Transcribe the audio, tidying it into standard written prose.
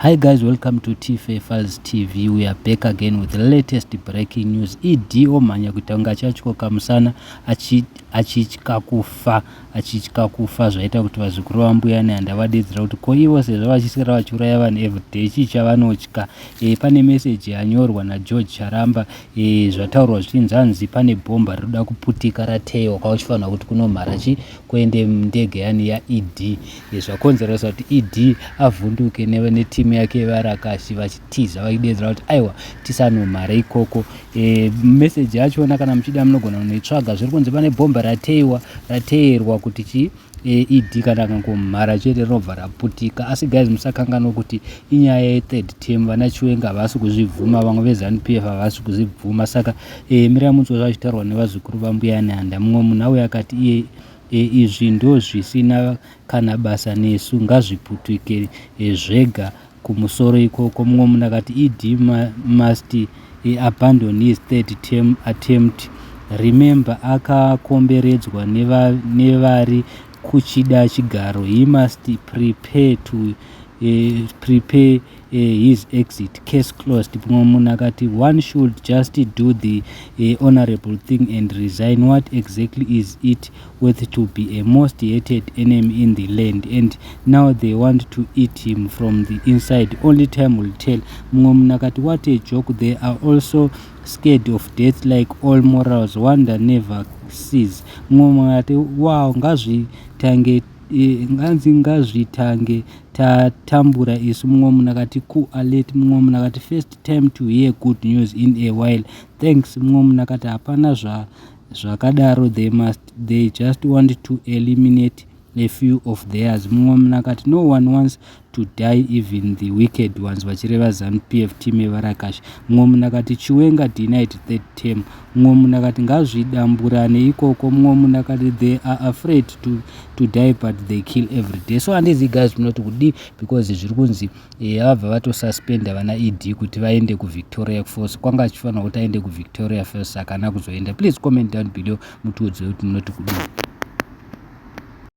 Hi guys, welcome to TFA Files TV. We are back again with the latest breaking news. ED omhanya kuita kunge achatyoka musana achitya kufa, achitya kufa zvaita kuti vazukuru vambuya Nehanda vadedzera kuti ko ivo sezvo vachiswera vachiuraya vanhu everyday chii chavanotya. Pane message yanyorwa naGeorge Charamba, zvataurwa zvichinzi hanzi pane bhomba rinoda kuputika rateyiwa kwauchifanirwa kuti kunomhara chi kuende ndege yani yaED. Zvakonzeresa kuti ED avhunduke netimu yake yevarakashi vachitiza vachidedzera kuti aiwa, tisanomhara ikoko. Meseji yachona kana muchida munogona kunoitsvaga. Zviri kunzi pane bhomba rateiwa, rateyerwa kuti chi ED kana akangomhara chete rinobva raputika. Asi guys, musakanganwa kuti inyaya yethird term. Vana Chiwenga havasi kuzvibvuma, vamwe veZANU PF havasi kuzvibvuma. Saka mirai munzwe zvachitaurwa nevazukuru vambuya Nehanda. Mumwe munhu auya akati iye izvi ndo zvisina kana basa nesu, ngazviputike zvega kumusoro ikoko. Mumwe munhu akati ED must abandon his third term attempt. Remember, akakomberedzwa nevari kuchida chigaro. He must prepare to prepare his exit. Case closed. Mumwe munhu akati one should just do the honorable thing and resign. What exactly is it worth to be a most hated enemy in the land? And now they want to eat him from the inside. Only time will tell. Mumwe munhu akati what a joke. They are also scared of death like all morals. Wonder never cease. Mumwe munhu akati wow, ngazvitange, nganzi ngazvitange tatambura isu. Mumwe munhu akati ku alert. Mumwe munhu akati first time to hear good news in a while, thanks. Mumwe munhu akati hapana zvakadaro, they just want to eliminate a few of theirs. Mumwe munhu akati no one wants to die, even the wicked ones, vachireva ZANU PF team yevarakashi. Mumwe munhu akati Chiwenga denied third term. Mumwe munhu akati ngazvidamburane ikoko. Mumwe munhu akati they are afraid to die but they kill every day. So handizi guys munoti kudi, because zviri kunzi vabva vatosuspenda vana ED kuti vaende kuVictoria Falls. Kwanga achifanira kuti aende kuVictoria Falls, saka ana kuzoenda. Please comment down below mutiudze kuti munoti kudii.